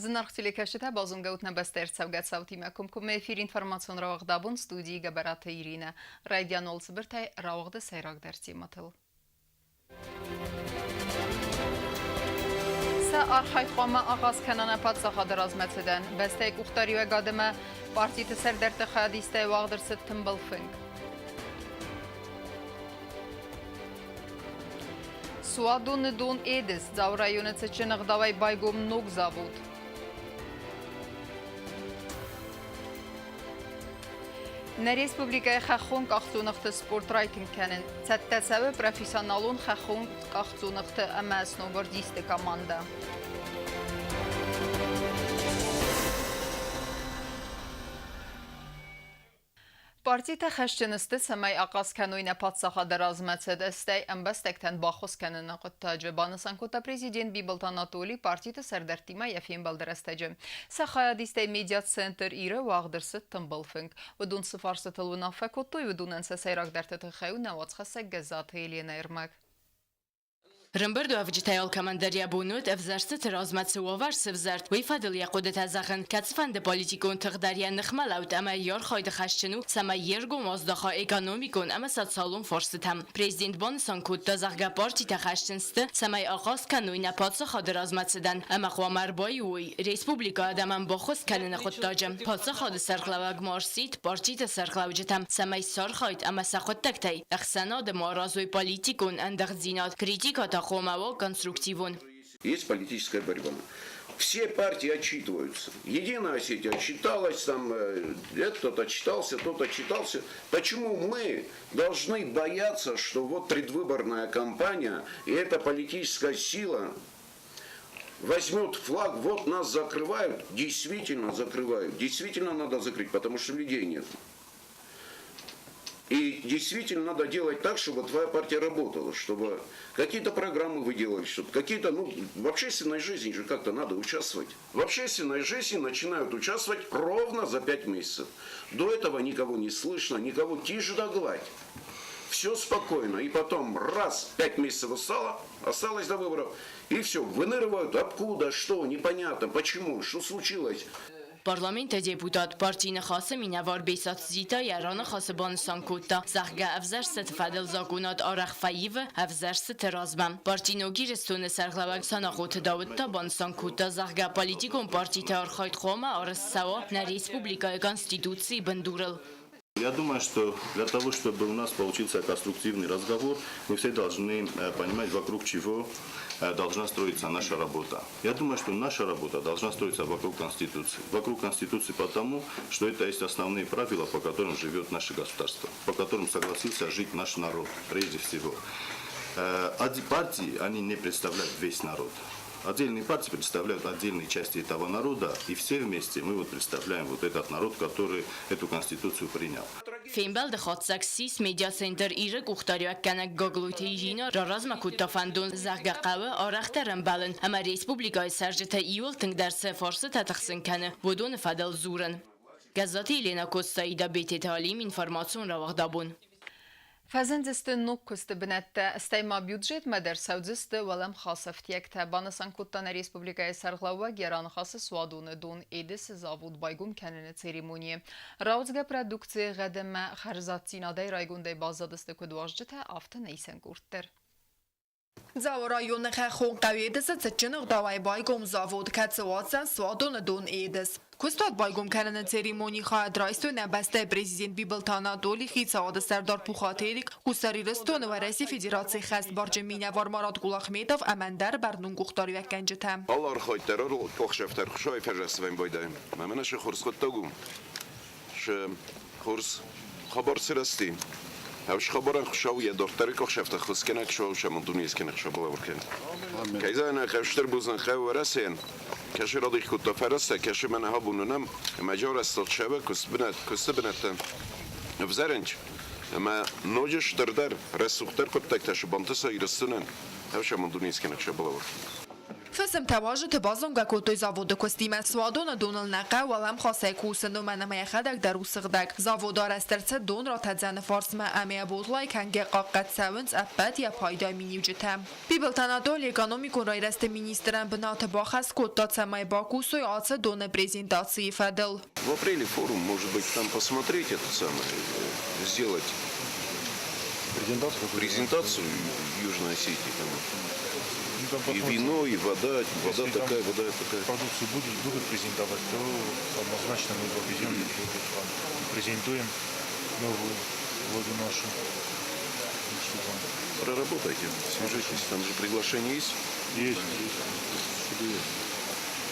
Зынаргъ телекӕсджытӕ, базонгӕ ут нӕ бӕстӕ ӕрцӕугӕ цаутимӕ комкоммӕ эфир информацион рауагъд абон студийы Гӕбӕраты Иринӕ. Райдиан уал цыбыртӕй рауагъды сӕйрагдӕр темӕтыл. Сӕ архайд хъуамӕ ахъаз кӕна нӕ паддзахады размӕцыдӕн. Бӕстӕйы къухдариуӕгад ӕмӕ партиты сӕрдӕртты хайадистӕй уагъд ӕрцыд тымбыл фынг. Суадоны дон Эдис, Дзауы районы цытджын ӕгъдауӕй байгом ног завод. Нӕ республикӕйы хӕххон къахдзоныгъты спорт райтынг кӕнын. Цӕттӕ цӕуы профессионалон хӕххон къахдзоныгъты ӕмӕ сноубордисты командӕ. Партитӕ хӕсджын сты, цӕмӕй ахъаз кӕной нӕ паддзахады размӕцыд, стӕй ӕмбӕстӕгтӕн баххуыс кӕныны хъуыддаджы, банысан кодта президент Бибылты Анатоли партиты сӕрдӕрттимӕ йӕ фембӕлды рӕстӕджы. Сӕ хайадистӕй медиацентр Иры уагъд ӕрцыд тымбыл фынг. Уыдон цы фарстытыл уынаффӕ кодтой, уыдонӕн сӕ сӕйрагдӕрты тыххӕй у нӕ уацхӕссӕг Гӕззаты Еленӕйы ӕрмӕг. Рӕмбырдуӕвджытӕй алкӕмӕн дӕр йӕ бон уыд ӕвзӕрстыты размӕ цы уавӕр сывзӕрд, уый фӕдыл йӕ хъуыдытӕ зӕгъын. Кӕцыфӕнды политикон тых дӕр йӕ ныхмӕлӕуд ӕмӕ йе архайды хӕсджын у, цӕмӕй йе ргом аздӕха экономикон ӕмӕ социалон фарстытӕм. Президент банысан кодта, зӕгъгӕ, партитӕ хӕсджын сты, цӕмӕй ахъаз кӕной нӕ паддзахады размӕцыдӕн ӕмӕ хъуамӕ ӕрбаиу уой республикӕйы адӕмӕн баххуыс кӕныны хъуыддаджы. Паддзахады сӕргълӕууӕг ма ӕрсидт партиты сӕргълӕуджытӕм, цӕмӕй сархайд ӕмӕ сӕ хъуыддӕгтӕй ӕхсӕнады ма аразой политикон ӕндӕгъддзинад, критикӕ та хъуамӕ уа конструктивон. Есть политическая борьба. Все партии отчитываются. Единая Осетия отчиталась, там этот отчитался, тот отчитался. Почему мы должны бояться, что вот предвыборная кампания и эта политическая сила возьмет флаг, вот нас закрывают, действительно закрывают, действительно надо закрыть, потому что людей нет. И действительно надо делать так, чтобы твоя партия работала, чтобы какие-то программы вы делали, чтобы какие-то, ну, в общественной жизни же как-то надо участвовать. В общественной жизни начинают участвовать ровно за 5 месяцев. До этого никого не слышно, никого тише да гладь. Все спокойно. И потом раз, 5 месяцев осталось, осталось до выборов, и все, выныривают откуда, что, непонятно, почему, что случилось. Парламенты депутат, парти Ныхас-ы минӕвар Бесаты Зита йӕ раныхасы банысан кодта, зӕгъгӕ, ӕвзӕрстыты фӕдыл закъонад арӕх фӕивы ӕвзӕрстыты размӕ. Парти Ног Ирыстоны сӕргълӕууӕг Санахъоты Дауыт та банысан кодта, зӕгъгӕ, политикон партиты архайд хъуамӕ арӕзт цӕуа нӕ республикӕйы Конституцийы бындурыл. Я думаю, что для того, чтобы у нас получился конструктивный разговор, мы все должны понимать, вокруг чего должна строиться наша работа. Я думаю, что наша работа должна строиться вокруг Конституции. Вокруг Конституции потому, что это есть основные правила, по которым живет наше государство, по которым согласился жить наш народ, прежде всего. Партии, они не представляют весь народ. Отдельные партии представляют отдельные части этого народа, и все вместе мы вот представляем вот этот народ, который эту конституцию принял. Фембӕлды хатдзӕг ссис медиацентр Иры къухдариуӕггӕнӕг Гаглойты Ирина раразмӕ кодта фӕндон, зӕгъгӕ, хъӕуы арӕхдӕр ӕмбӕлын ӕмӕ республикӕйы цӕрджытӕ иуыл тынгдӕр цы фарстытӕ тыхсын кӕны, уыдоны фӕдыл дзурын. Гӕззаты Елена Коцаида, Бететы Алим, информацион рауагъд абон. Фӕзындзысты ног куысты бынӕттӕ, стӕй ма бюджетмӕ дӕр цӕудзысты уӕлӕмхас ӕфтиӕгтӕ, банысан кодта нӕ республикӕйы сӕргълӕууӕг йӕ раныхасы суадоны дон Эдисы завод байгом кӕныны церемонийы. Рауадзгӕ продукцийы гъӕд ӕмӕ хӕрзаддзинадӕй райгондӕй баззадысты куыд уазджытӕ, афтӕ нӕ исӕн къорд дӕр. Дзауы районы хӕххон хъӕу Едысы цытджын ӕгъдауӕй байгом завод, кӕцы уадздзӕн суадоны дон Едыс. Куыстуат байгом кӕныны церемонийы хайад райстой нӕ бӕстӕйы президент Бибылты Анатоли, хицауады сӕрдар Пухаты Эрик, Хуссар Ирыстоны Уӕрӕсейы Федерацийы хӕстбарджын минӕвар Марат Кулахметов ӕмӕ ӕндӕр бӕрнон къухдариуӕггӕнджытӕ. Алы архайд дӕр ӕхсӕвтӕ Хуыцауӕй фӕзӕсвӕн байдайы. Мӕнӕ сӕ хорз хъуыддаг у. Сӕ хорз хабар сырӕзти. Ӕвз хабарӕн Хуыцау йӕ дарддӕры къухсӕфтӕ ххуысгӕнӕг суа сӕ дунескӕнӕг сабалавр кӕн. Кӕй зӕгъын хъӕстӕр бузныг хъӕуы Уӕрӕсейӕн, кӕсы радих кодта фӕрӕзтӕ, кӕсы мӕнӕ абон уынӕм, ӕмӕ джарӕзтад сӕвӕ куысты бынӕттӕ ӕвзӕрынч, ӕмӕ ноджы стырдӕр, рӕсугъддӕр хъуыддӕгтӕ сы бантыса Ирыстонӕн, ӕвсӕмон дунескӕнӕг сабалавр. Фысымтӕ уазджыты базонгӕ кодтой заводы куыстимӕ. Суадоны доныл нӕ хъӕуы уӕлӕмхасӕй кусын, уымӕн ӕмӕ йӕхӕдӕг дӕр у сыгъдӕг. Заводы арӕзт ӕрцыд дон ратӕдзӕны фарсмӕ ӕмӕ йӕ ботлайы кӕнгӕ хъахъхъӕд цӕуынц ӕппӕт йӕ пайдайы миниуджытӕ. Бибылты Анатоли экономикон райрӕзты министрӕн бынаты бахӕс кодта, цӕмӕй бакусой ацы доны презентацийы фӕдыл. В апреле форум, может быть, там посмотреть это самое, сделать Презентацию? Презентацию Южной Осетии. Там. Ну, там И посмотрим. вино, и вода, вода Если там такая, вода такая. Продукцию будут презентовать, то однозначно мы повезем, вам презентуем новую воду нашу. Что там? Проработайте, свяжитесь, там же приглашение есть. Есть, есть. Всюду есть.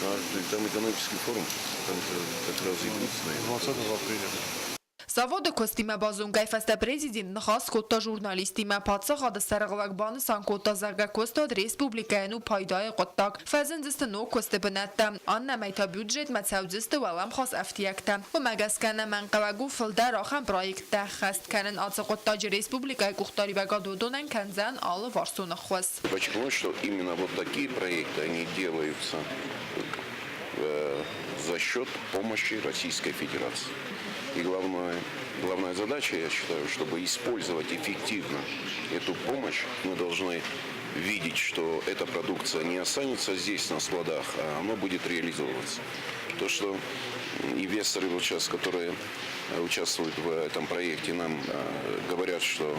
А, там экономический форум, там же как раз и будет, наверное. 20 апреля. Заводы куыстимӕ базонгӕйы фӕстӕ президент ныхас кодта журналисттимӕ. Паддзахады сӕргълӕууӕг банысан кодта, зӕгъгӕ, куыстуат республикӕйӕн у пайдайы хъуыддаг. Фӕзындзысты ног куысты бынӕттӕ. Аннӕмӕй та бюджетмӕ цӕудзысты уӕлӕмхас ӕфтиӕгтӕ. Уымӕ гӕсгӕ ӕнӕмӕнгхъӕуӕг у фылдӕр ахӕм проекттӕ ӕххӕст кӕнын. Ацы хъуыддаджы республикӕйы къухдариуӕгад уыдонӕн кӕндзӕн алыварсон ӕххуыс. Подчеркну, что именно вот такие проекты, они делаются за счет помощи Российской Федерации. И главная задача, я считаю, чтобы использовать эффективно эту помощь, мы должны видеть, что эта продукция не останется здесь на складах, а она будет реализовываться. То, что инвесторы вот сейчас, которые участвуют в этом проекте, нам говорят, что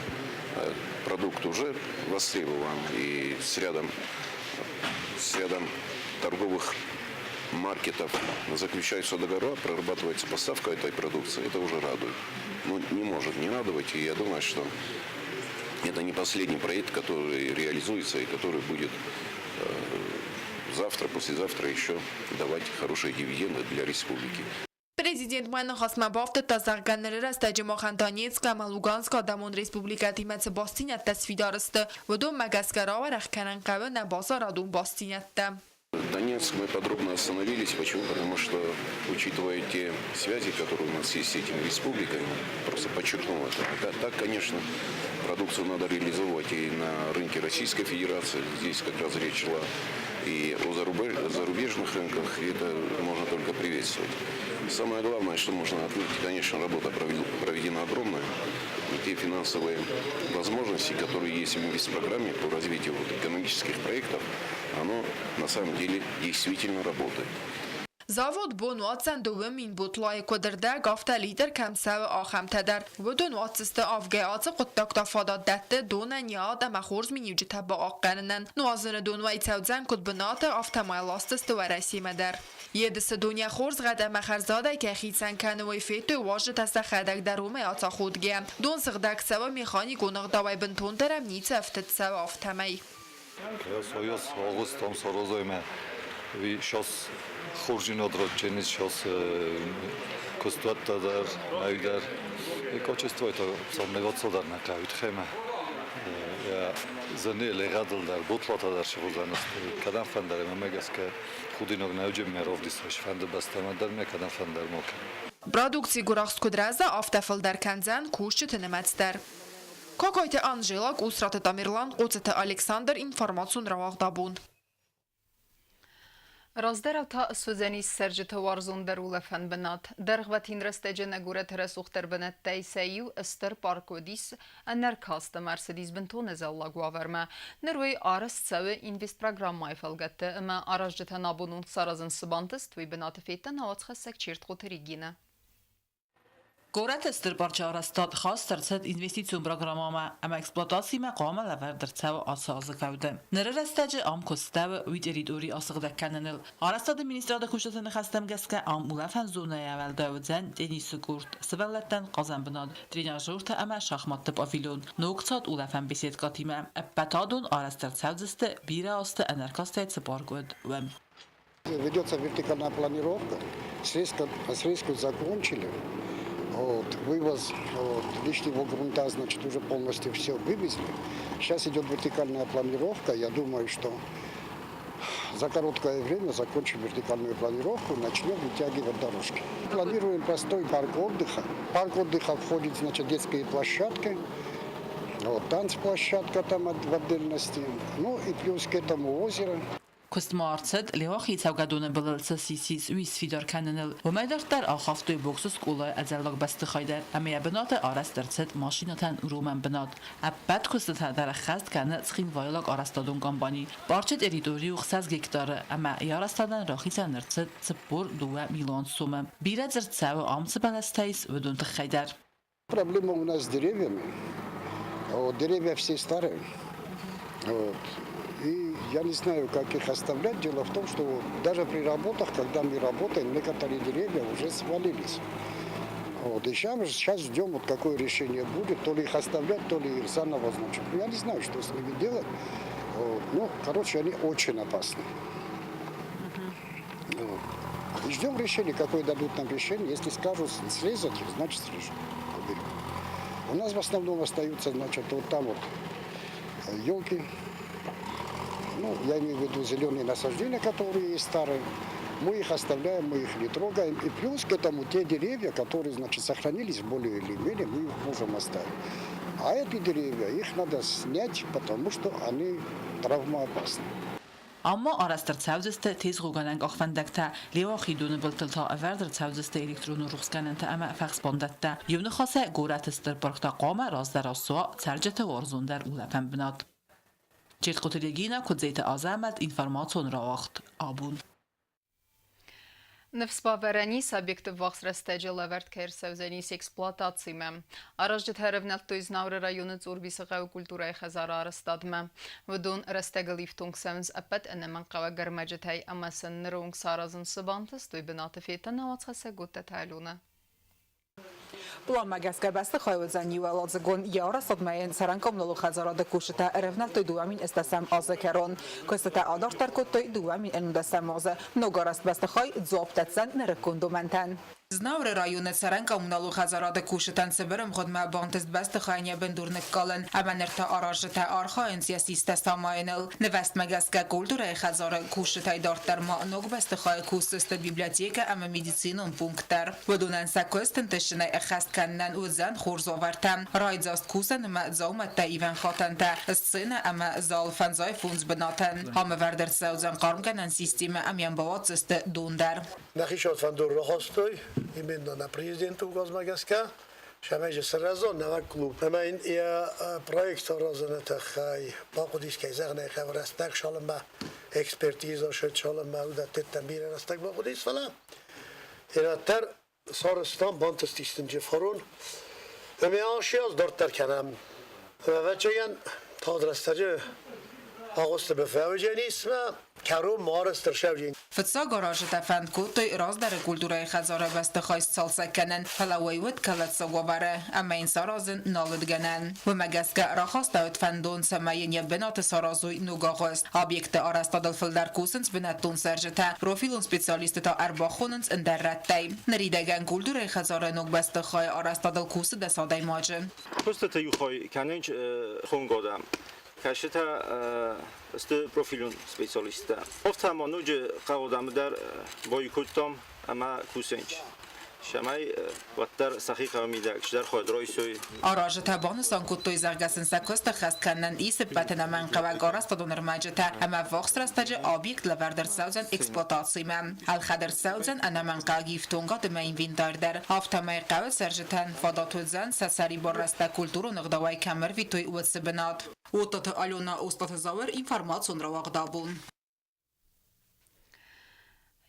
продукт уже востребован и с рядом торговых маркетов заключаются договора, прорабатывается поставка этой продукции, это уже радует. Ну, не может не радовать, и я думаю, что это не последний проект, который реализуется и который будет завтра, послезавтра еще давать хорошие дивиденды для республики. Президент ма ныхасмӕ бафтыдта, зӕгъгӕ, ныры рӕстӕджы махӕн Донецкы ӕмӕ Луганскы адӕмон республикӕтимӕ цы бастдзинӕдтӕ сфидар сты, уыдонмӕ гӕсгӕ рауӕрӕх кӕнын хъӕуы нӕ базарадон бастдзинӕдтӕ. Донецк мы подробно остановились. Почему? Потому что, учитывая те связи, которые у нас есть с этими республиками, просто подчеркнул это. А так, конечно, продукцию надо реализовывать и на рынке Российской Федерации. Здесь как раз речь шла и о зарубежных рынках, и это можно только приветствовать. Самое главное, что можно отметить, конечно, работа проведена огромная. И те финансовые возможности, которые есть в инвестпрограмме по развитию вот экономических проектов, оно на самом деле действительно работает. Завод бон уадздзӕн 2000 бутлайы куыд ӕрдӕг, афтӕ литр кӕм цӕуы, ахӕмтӕ дӕр. Уыдон уадздзысты авгӕй. Ацы хъуыддаг та фадат дӕтты донӕн йӕ ад ӕмӕ хорз миниуджытӕ бахъахъхъӕнынӕн. Нуазыны дон уӕй цӕудзӕн куыд бынаты, афтӕ ма ласдзысты Уӕрӕсемӕ дӕр. Едысы дон йӕ хорз гъӕд ӕмӕ хӕрзадӕй кӕй хицӕн кӕны, уый федтой уазджытӕ сӕхӕдӕг дӕр уымӕй ацаходгӕ. Дон сыгъдӕг цӕуы механикон ӕгъдауӕй, бынтондӕр ӕм ницы ӕфтыд цӕуы, афтӕмӕй. Ос там саразоймӕ уый сейчас хорздзинад ратджӕнис сейчас куыстуӕттӕ дӕр, нӕй дӕр. И качество это сомневаться дӕр нӕ хъӕуы тыххӕй зӕнеле гъӕдыл дӕр, бутлатӕ дӕр сыгъуыдзӕнысты. Кӕдӕм фӕндӕр ӕмӕ гӕсгӕ худинаг нӕ уыджы ме равдисой, фӕнды бӕстӕмӕ дӕр ме кӕдӕм фӕндӕр ма кӕн. Продукцийы гуырахст куыд рӕза, афтӕ фылдӕр кӕндзӕн кусджыты нымӕц дӕр. Кокойты Анжела, Къусраты Тамерлан, Хъоцыты Александр, информацион рауагъд «Абон». Раздӕрау та суыдзӕнис цӕрджыты уарзондӕр улӕфӕн бынат. Дӕргъвӕтин рӕстӕджы нӕ горӕты рӕсугъддӕр бынӕттӕй сӕ иу стыр парк уыдис ӕнӕркаст ӕмӕ ӕрцыдис бынтон ӕдзӕллаг уавӕрмӕ. Ныр уый арӕзт цӕуы инвестпрограммӕйы фӕлгӕтты ӕмӕ аразджытӕн абон уынг саразын цы бантыст, уый бынаты федта нӕ уацхӕссӕг Чертхъоты Регинӕ. Горӕты стыр парчы арӕзтад хаст ӕрцыд инвестицион программӕмӕ ӕмӕ эксплуатацимӕ хъуамӕ лӕвӕрд ӕрцӕуа ацы азы фӕуды. Ныры рӕстӕджы ам куыстӕуы уый территори асыгъдӕг кӕныныл. Арӕзтады министрады кусджыты ныхӕстӕм гӕсгӕ ам улӕфӕн зонӕйӕ уӕлдай уыдзӕн теннисы корт, сывӕллӕттӕн хъазӕн бынат, тренажертӕ ӕмӕ шахматты павильон, ног цад улӕфӕн беседкӕтимӕ. Ӕппӕт адон арӕзт ӕрцӕудзысты бирӕ азты ӕнӕркастӕй цы парк уыд, уым. Ведется вертикальная планировка, срезку закончили. Вот, вывоз, вот, лишнего грунта, значит, уже полностью все вывезли. Сейчас идет вертикальная планировка. Я думаю, что за короткое время закончим вертикальную планировку, начнем вытягивать дорожки. Планируем простой парк отдыха. В парк отдыха входит, значит, детские площадки, вот, танцплощадка там в отдельности, ну и плюс к этому озеро. Куыст ма ӕрцыд, Леуахийы цӕугӕдоны былыл цы ссис, уый сфидар кӕныныл. Уымӕй дарддӕр ахафтой боксы скъолайы ӕдзӕллаг бӕстыхай дӕр ӕмӕ йӕ бынаты арӕзт ӕрцыд машинӕтӕн уромӕн бынат. Ӕппӕт куыстытӕ дӕр ӕххӕст кӕны Цхинвайлаг арӕзтадон компани. Парчы территори у 6 гектары ӕмӕ йӕ арӕзтадӕн рахицӕн ӕрцыд 42 милуан сомы. Бирӕ дзырд цӕуы ам цы бӕлӕстӕ ис, уыдон тыххӕй дӕр. Проблема у нас с деревьями. Вот, деревья все старые. Вот. И я не знаю, как их оставлять. Дело в том, что даже при работах, когда мы работаем, некоторые деревья уже свалились. Вот. И сейчас ждем, вот какое решение будет. То ли их оставлять, то ли их заново, значит. Я не знаю, что с ними делать. Вот. Ну, короче, они очень опасны. Вот. И ждем решения, какое дадут нам решение. Если скажут срезать их, значит срежем. Уберем. У нас в основном остаются, значит, вот там вот елки. Ну, я имею в виду зеленые насаждения, которые есть старые. Мы их оставляем, мы их не трогаем. И плюс к этому те деревья, которые, значит, сохранились более или менее, мы их можем оставить. А эти деревья, их надо снять, потому что они травмоопасны. Ам ма арӕзт ӕрцӕудзысты тезгъогӕнӕн къахвӕндӕгтӕ, Леуахи доны былтыл та ӕвӕрд ӕрцӕудзысты электронон рухсгӕнӕнтӕ ӕмӕ фӕхсбандӕттӕ. Иу ныхасӕй, горӕты стыр парк та хъуамӕ раздӕр ацуа цӕрджыты уарзондӕр улӕфӕн бынат. Джетхъоты Регинӕ, Куыдзеты Азӕмӕт, информацион рауагъд Абон. Ныфсбавӕрӕн ис, объекты ввахс рӕстӕджы лӕвӕрд кӕй ӕрцӕудзӕнис эксплуатацимӕ. Аразджытӕ ӕрӕвнӕлдтой Знауыры районы Цъорбисы хъӕуы культурӕйы хӕдзары арӕзтадмӕ. Уыдон рӕстӕгыл ифтонг цӕуынц ӕппӕт ӕнӕмӕнгхъӕуӕг ӕрмӕджытӕй ӕмӕ сын ныры онг саразын цы бантыст, уый бынаты федта нӕ уацхӕссӕг Готтаты Аленӕ. Пъланмӕ гӕсгӕ бӕстыхай уыдзӕн иуӕладзыгон. Йӕ арӕзтадмӕ йын цӕрӕн коммуналон хӕдзарады кусджытӕ ӕрӕвнӕлдтой 2010 азы кӕрон. Куыстытӕ адарддӕр кодтой 2011 азы. Ногарӕзт бӕстыхай дзуапп дӕтдзӕн нырыккон домӕнтӕн. Знауыры районы цӕрӕн коммуналон хӕдзарады кусджытӕн цыбыр ӕмгъуыдмӕ бантыст бӕстыхайӕн йӕ бындур ныккалын ӕмӕ ныр та аразджытӕ архайынц йӕ систӕ самайыныл. Нывӕстмӕ гӕсгӕ культурӕйы хӕдзары кусджытӕй дарддӕр ма ног бӕстыхайы кусдзысты библиотекӕ ӕмӕ медицинон пункт дӕр. Уыдонӕн сӕ куыст ӕнтыстджынӕй ӕххӕст кӕнынӕн уыдзӕн хорз уавӕртӕ, райдзаст кусӕн ӕмӕ дзаумӕттӕ ивӕн хатӕнтӕ, сценӕ ӕмӕ зал фӕндзай фондз бынатӕн. Ам ӕвӕрд ӕрцӕудзӕн хъармгӕнӕн системӕ ӕмӕ йӕм бауадздзысты дон дӕр. Нӕхи фӕндон рахастой именно на президенты указмӕ гӕсгӕ, цӕмӕй же сырӕза нӕуӕг клуб. Ӕмӕ йын йӕ проект аразыны тыххӕй бахъуыдис, кӕй зӕгъын ӕй хъӕуы, рӕстӕг цалынмӕ экспертиза сыд, цалынмӕ уыдӕттӕ бирӕ рӕстӕг бахъуыдис, фӕлӕ ирӕттӕр сарӕзтам, бантыстис тынджы фарон. Ӕмӕ ацы аз дарддӕр кӕнӕм. Ӕвӕццӕгӕн, тагъд рӕстӕджы агъуысты бафӕуыдзӕнис мӕ кӕрон ма арӕзт ӕрцӕудзӕн. Фыццаг аразджытӕ фӕнд кодтой раздӕры культурӕйы хӕдзары бӕстыхай сцалцӕг кӕнын, фӕлӕ уый уыд кӕлӕддзаг уавӕры ӕмӕ йын саразын нал уыд гӕнӕн. Уымӕ гӕсгӕ рахастӕуыд фӕндон, цӕмӕй йын йӕ бынаты саразой ног агъуыст. Объекты арӕзтадыл фылдӕр кусынц бынӕттон цӕрджытӕ, профилон специалистты та ӕрбахонынц ӕндӕр рӕттӕй. Ныридӕгӕн культурӕйы хӕдзары ног бӕстыхайы арӕзтадыл кусы 10 адӕймаджы. Куыстыты иу хай кӕнынц хонгӕ Кӕсджытӕ сты профилон специалисттӕ. Афтӕ ма ноджы хъӕуы адӕмы дӕр бойкоттам ӕмӕ кусынц, цӕмӕй уӕддӕр сӕхи хъӕуы мидӕг чидӕр хуӕд райсой. Аразджытӕ банысан кодтой, зӕгъгӕ сын сӕ куыст ӕххӕст кӕнынӕн ис ӕппӕт ӕнӕмӕнгхъӕуӕг арӕзтадон ӕрмӕджытӕ ӕмӕ ӕввахс рӕстӕджы объект лӕвӕрд ӕрцӕудзӕн эксплуатацимӕ. Ӕлхӕд ӕрцӕудзӕн ӕнӕмӕнгхъӕуӕг ифтонгад ӕмӕ инвентарь дӕр. Афтӕмӕй хъӕуы цӕрджытӕн фадат уыдзӕн сӕ сӕрибар рӕстӕг культурон ӕгъдауӕй кӕм ӕрвитой, уыцы бынат. Оттаты Алена, Остъаты Зауыр, информацион рауагъд абон.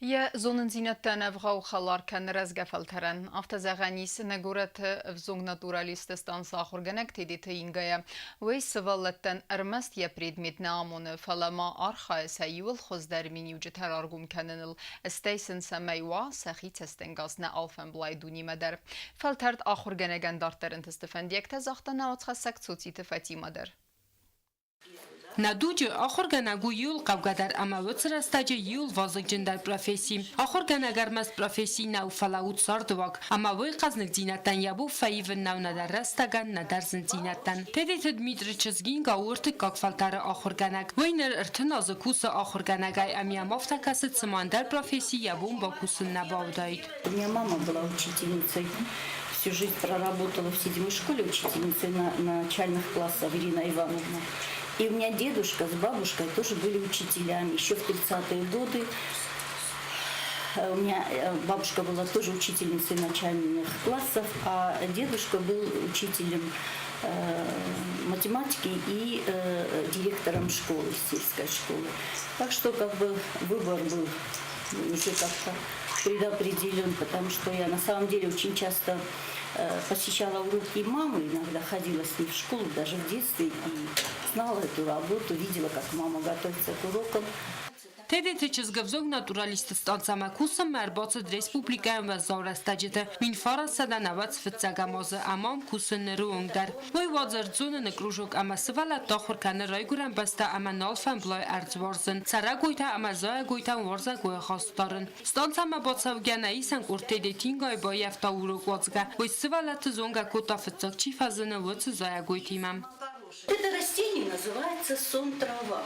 Йӕ зонындзинӕдтӕн ӕвгъау хӕлар кӕны рӕзгӕ фӕлтӕрӕн. Афтӕ зӕгъӕн ис нӕ горӕты ӕвзонг натуралисты станцы ахуыргӕнӕг Тедеты Ингайӕ. Уый сывӕллӕттӕн ӕрмӕст йӕ предмет нӕ амоны, фӕлӕ ма архайы сӕ иуыл хуыздӕр миниуджытӕ раргом кӕныныл, стӕй сын цӕмӕй уа сӕхи цӕстӕнгас нӕ алфӕмблай дунемӕ дӕр. Фӕлтӕрд ахуыргӕнӕгӕн дарддӕр ӕнтысты фӕндиӕгтӕ загъта нӕ уацхӕссӕг Цоциты Фатимӕ дӕр. Нӕ дуджы ахуыргӕнӕг у иуыл хъӕугӕдӕр ӕмӕ уыцы рӕстӕджы иуыл вазыгджындӕр професси. Ахуыргӕнӕг ӕрмӕст професси нӕу, фӕлӕ у цардыуаг, ӕмӕ уый хъӕзныгдзинӕдтӕн йӕ бон фӕивын нӕу нӕдӕр рӕстӕгӕн, нӕдӕр зындзинӕдтӕн. Тедеты Дмитрий Чызгинга у ӕртыккаг фӕлтӕры ахуыргӕнӕг. Уый ныр 30 азы кусы ахуыргӕнӕгӕй ӕмӕ йӕм афтӕ кӕсы, цыма ӕндӕр професси йӕ бон бакусын нӕ бауыдаид. У меня мама была учительницей. Всю жизнь проработала в седьмой школе учительницей на начальных классах Ирина Ивановна. И у меня дедушка с бабушкой тоже были учителями еще в 30-е годы. У меня бабушка была тоже учительницей начальных классов, а дедушка был учителем математики и директором школы, сельской школы. Так что как бы выбор был уже как-то предопределен, потому что я на самом деле очень часто посещала уроки мамы, иногда ходила с ней в школу, даже в детстве, и знала эту работу, видела, как мама готовится к урокам. Тедеты чызг ӕвзонг натуралистты станцӕмӕ кусынмӕ ӕрбацыд республикӕйӕн уӕззау рӕстӕджыты 1995 азы ӕмӕ ам кусы ныры онг дӕр. Уый уадзы ӕрдззонӕны кружок ӕмӕ сывӕллӕтты ахуыр кӕны райгуырӕн бӕстӕ ӕмӕ налфӕмблай ӕрдз уарзын, цӕрӕгойтӕ ӕмӕ зайӕгойтӕн уарзӕгой ахаст дарын. Станцӕмӕ бацӕугӕ нӕ исӕн къорд Тедетингайы баййӕфта урок уадзгӕ, уый сывӕллӕтты зонгӕ кодта фыццаг чи фӕзыны, уыцы зайӕгойтимӕ. Это растение называется сон-трава.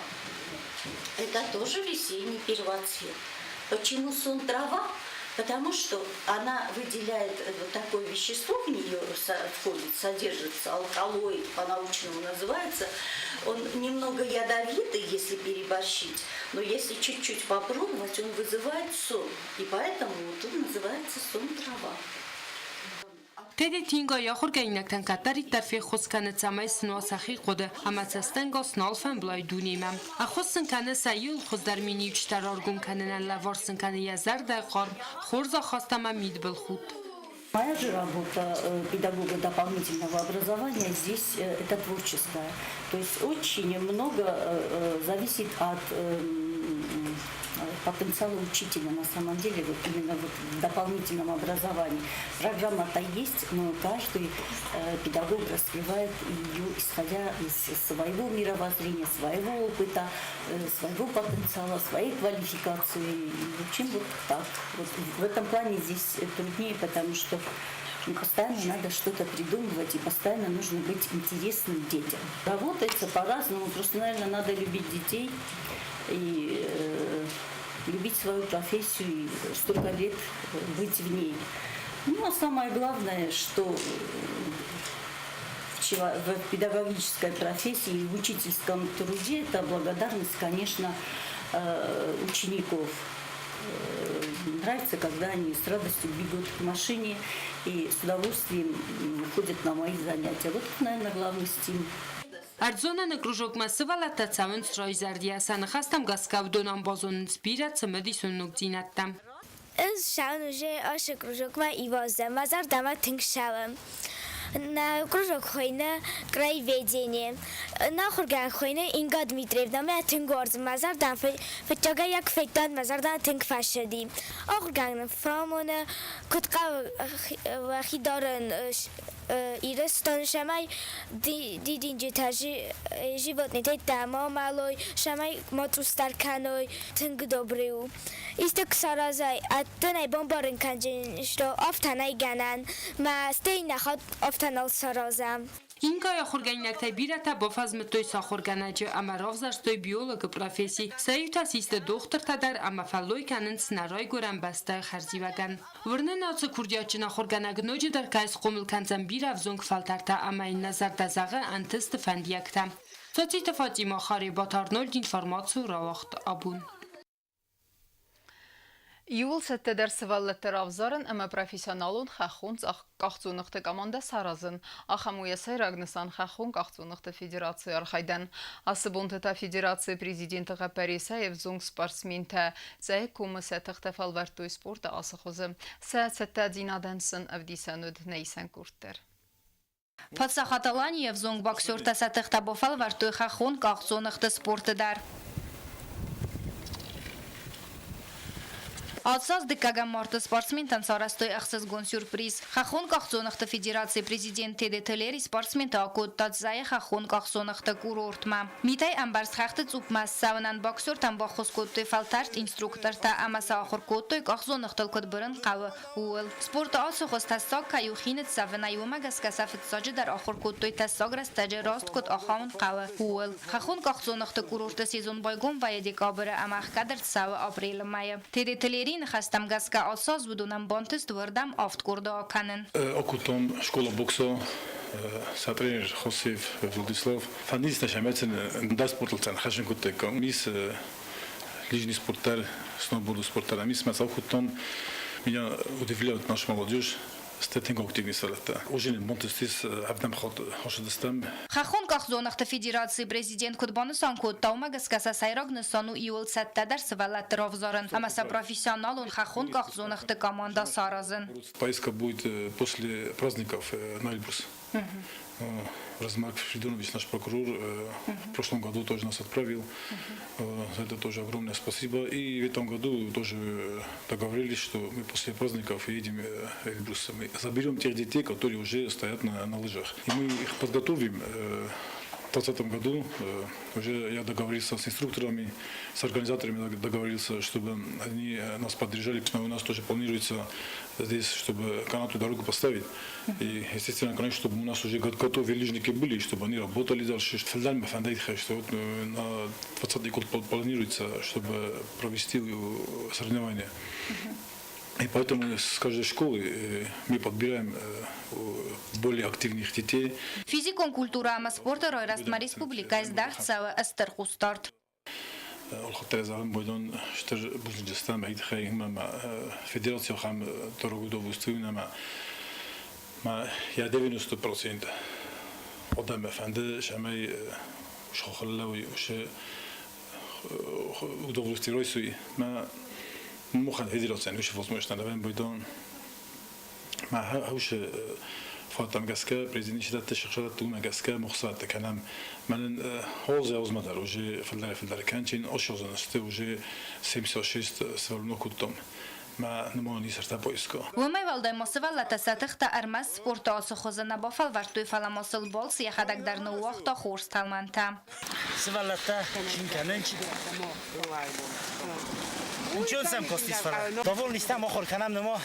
Это тоже весенний первоцвет. Почему сон-трава? Потому что она выделяет вот такое вещество, в нее входит, содержится алкалоид, по-научному называется. Он немного ядовитый, если переборщить, но если чуть-чуть попробовать, он вызывает сон. И поэтому вот он называется сон-трава. Тедеты Ингайы ахуыргӕнинӕгтӕн кӕддӕриддӕр феххуыс кӕны, цӕмӕй сын уа сӕхи хъуыды ӕмӕ цӕстӕнгас нӕ алфӕмблай дунемӕ. Ӕххуыс сын кӕны сӕ иуыл хуыздӕр миниуджытӕ раргом кӕнынӕн, лӕвар сын кӕны йӕ зӕрдӕйы хъарм, хорз ахаст ӕмӕ мидбылхудт. Моя же работа педагога дополнительного образования здесь это творческая. То есть очень много зависит от потенциала учителя на самом деле, вот именно вот в дополнительном образовании. Программа-то есть, но каждый педагог раскрывает ее, исходя из своего мировоззрения, своего опыта, своего потенциала, своей квалификации. И, в общем, вот так. Вот в этом плане здесь труднее, потому что постоянно надо что-то придумывать и постоянно нужно быть интересным детям. Работается по-разному, просто, наверное, надо любить детей и любить свою профессию и столько лет быть в ней. Ну, а самое главное, что в педагогической профессии и в учительском труде, это благодарность, конечно, учеников. Нравится, когда они с радостью бегут к машине и с удовольствием ходят на мои занятия. Вот это, наверное, главный стимул. Ӕрдззонӕны кружокмӕ сывӕллӕттӕ цӕуынц райзӕрдийӕ, сӕ ныхӕстӕм гӕсгӕ уыдонӕн базонынц бирӕ цымыдисон ногдзинӕдтӕ. Ӕз ссӕуын уже ацы кружокмӕ ивазӕ, мӕ зӕрдӕмӕ тынг ссӕуы. Нӕ кружок хуыйны краеведение. Нӕ ахуыргӕнӕг хуыйны Инга Дмитриевна. Мӕ тынг уарзы, мӕ зӕрдӕм фыццагӕй йӕ куы федтон, мӕ зӕрдӕ тынг фӕцыди. Ахуыргӕнӕг нын фӕамоны, куыд хъӕуы уӕхи дарын Ирыстоны, цӕмӕй дидинджытӕ животнытӕй ма мӕлой, цӕмӕй ма цъусдӕр кӕной, тынг добрый у. Исты куы саразай, ӕддӕн ӕй бамбарын кӕнджын, что афтӕ нӕй гӕнӕн, мӕ стӕй нӕ хатт афтӕ нал саразӕм. Ингайы ахуыргӕнинӕгтӕй бирӕтӕ бафӕзмыдтой сӕ ахуыргӕнӕджы ӕмӕ равзӕрстой биологы професси. Сӕ иутӕ систы дохтыртӕ дӕр ӕмӕ фӕллой кӕнынц нӕ райгуырӕн бӕстӕйы хӕрзиуӕгӕн. Уырны наци курдиатджын ахуыргӕнӕг ноджыдӕр кӕй схъомыл кӕндзӕн бирӕ ӕвзонг фӕлтӕртӕ ӕмӕ йын нӕ зӕрдӕ зӕгъы ӕнтысты фӕндиӕгтӕ. Цоциты Фатимӕ, Харебаты Арнольд информацийы рауагъд абон. Иууыл цӕттӕдӕр сывӕллӕтты равзарын ӕмӕ профессионалон хӕххон къахдзоныгъты командӕ саразын. Ахӕм у йӕ сӕйраг нысан хӕххон къахдзоныгъты федерацийы архайдӕн. Ацы бонты та федерацийы президенты хъӕппӕрисӕй ӕвзонг спортсментӕ Цъӕйы комы сӕ тыхтӕ фӕлвӕрдтой спорты ацы хуызы. Сӕ цӕттӕдзинадӕн сын ӕвдисӕн уыд нӕ исӕн къорд дӕр. Паддзахад Аланийы ӕвзонг боксертӕ сӕ тыхтӕ бафӕлвӕрдтой хӕххон къахдзоныгъты спорты дӕр. Ацы аз дыккӕгӕм марты спортсментӕн сарӕзтой ӕхсызгон сюрприз. Хӕххон къахдзоныгъты федерацийы президент Теде Телери спортсменты акодта Цъӕйы хӕххон къахдзоныгъты курортмӕ. Митӕй ӕмбӕрзт хӕхты цъупмӕ ссӕуынӕн боксертӕн баххуыс кодтой фӕлтӕрд инструктортӕ ӕмӕ сӕ ахуыр кодтой къахдзоныгътыл куыд бырын хъӕуы, ууыл. Спорты ацы хуыз тӕссаг кӕй у хи ныццӕвынӕй, уымӕ гӕсгӕ сӕ фыццаджыдӕр ахуыр кодтой тӕссаг рӕстӕджы раст куыд ахауын хъӕуы, ууыл. Хӕххон къахдзоныгъты курорты сезон байгом вӕййы декабры ӕмӕ ӕхгӕд ӕрцӕуы апрелы мӕйы. Тедеты Лерийы ныхӕстӕм гӕсгӕ ацы аз уыдонӕн бантыст уырдӕм авд къорды акӕнын. Акодтам школа бокса. Сӕ тренер Хосеев Владислав. Фӕндидис нӕ сӕмӕцӕн ӕндӕр спортыл хӕссын кодтаиккам. Мис лыжный спорт дӕр, сноуборды спорт дӕр. Мис мӕ цау кодтон. Меня удивляет наша молодежь. Сты тынг активный сывӕллӕттӕ. Уже бантыстис ӕвдӕм хатт хӕсыдыстӕм. Хӕххон къахдзоныгъты федерацийы президент куыд банысан кодта, уымӕ гӕсгӕ сӕ сӕйраг нысан у иуыл цӕттӕдӕр сывӕллӕтты равзарын ӕмӕ сӕ профессионалон хӕххон къахдзоныгъты командӕ саразын. Поездка будет после праздников на Эльбрус. Размарк Фридонович, наш прокурор, в прошлом году тоже нас отправил. За это тоже огромное спасибо. И в этом году тоже договорились, что мы после праздников едем в Эльбрус. Мы заберем тех детей, которые уже стоят на лыжах. И мы их подготовим. В 2020 году уже я договорился с инструкторами, с организаторами договорился, чтобы они нас поддержали. У нас тоже планируется здесь, чтобы канатную дорогу поставить. И, естественно, конечно, чтобы у нас уже готовые лыжники были, чтобы они работали дальше. Что вот на 20 год планируется, чтобы провести соревнования. И поэтому с каждой школы мы подбираем более активных детей. Физикон культурӕ ӕмӕ спорты райрӕзтмӕ республикӕйы здӕхт цӕуы стыр хъусдард. Алхатта зӕгъын байдон стыр бузныг ӕмӕ ӕмӕ федераци ахӕм дорогудовольствие ӕмӕ ма я 90% адӕмы фӕнды, цӕмӕй схохыллӕуой, уыцы удовольствие райсой. Ма махӕн федерацийӕн уыцы возможность нӕ лӕвӕрд байдон. Ма уыцы фӕндтӕм гӕсгӕ президент дӕтты, сыхсадӕтты уымӕ гӕсгӕ мухсадтӕ кӕнӕм. Мӕнӕн хорз ӕвзмӕ дӕр уже фылдӕрӕй-фылдӕр кӕнчин, осёзан сты уже 76 сывӕллоны кодтам. Мӕ нымайын ис ӕртӕ поиска. Уымӕй уӕлдай ма сывӕллӕттӕ сӕ тыхтӕ ӕрмӕст спорты ацы хуызы нӕ бафӕлвӕрдтой, фӕлӕ ма сыл балц йӕхӕдӕг дӕр ныууагъта хорз тӕлмӕнтӕ. Сывӕллӕттӕ цин кӕнынц. Ничего сӕм костис фӕлӕ. Довольны стӕм ахуыр кӕнӕм нырма.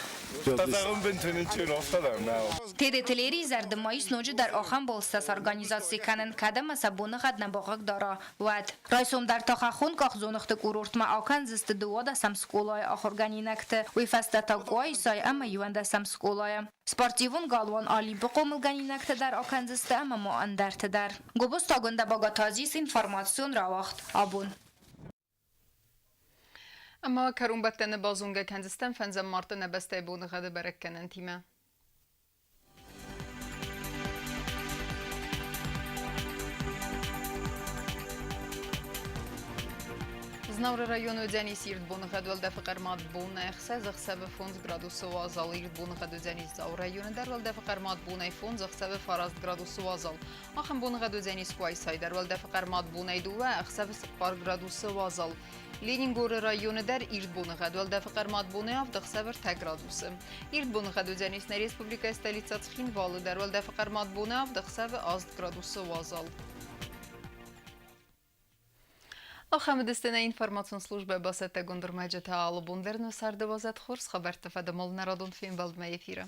Тедеты Лерийы зӕрды ма ис ноджыдӕр ахӕм балцтӕ сорганизаци кӕнын, кӕд ӕмӕ сӕ боныгъӕд нӕ бахъыгдара, уӕд. Райсом дӕр та хӕххон къахдзоныгъты курортмӕ акӕндзысты дыууадӕсӕм скъолайы ахуыргӕнинӕгты, уый фӕстӕ та Къуайсайы ӕмӕ иуӕндӕсӕм скъолайы. Спортивон галуан Олимпы хъомылгӕнинӕгты дӕр акӕндзысты ӕмӕ ма ӕндӕрты дӕр. Гобозты Агуындӕ Багатазис информацион рауагъд абон. Ӕмӕ кӕронбӕттӕны базонгӕ кӕндзыстӕм фӕндзӕм марты нӕ бӕстӕйы боныгъӕды бӕрӕггӕнӕнтимӕ. Знауыры районы уыдзӕнис ирд боныгъӕд уӕлдӕфы хъӕрмад бонӕй ӕхсӕз, ӕхсӕвы 5 градусы уазал. Ирд боныгъӕд уыдзӕнис Дзауы районы дӕр уӕлдӕфы хъӕрмад бонӕй 5, ӕхсӕвы 9 градусы уазал. Ахӕм боныгъӕд уыдзӕнис Къуайсайы дӕр уӕлдӕфы хъӕрмад бонӕй 2, ӕхсӕвы 4 градусы уазал. Ленингоры районы дӕр ирд боныгъӕд уӕлдӕфы хъӕрмад бонӕй 7, ӕхсӕвы 3 градусы. Ирд боныгъӕд уыдзӕнис нӕ республикӕйы столицӕ Цхинвалы дӕр уӕлдӕфы хъӕрмад бонӕй 7, ӕхсӕвы 8 градусы уазал. Ахӕм уыдысты нӕ информацион службӕ бацӕттӕгонд ӕрмӕджытӕ алы бон дӕр нӕ царды уадзӕд хорз хабӕртты фӕдыл нӕ радон фембӕлдмӕ эфиры.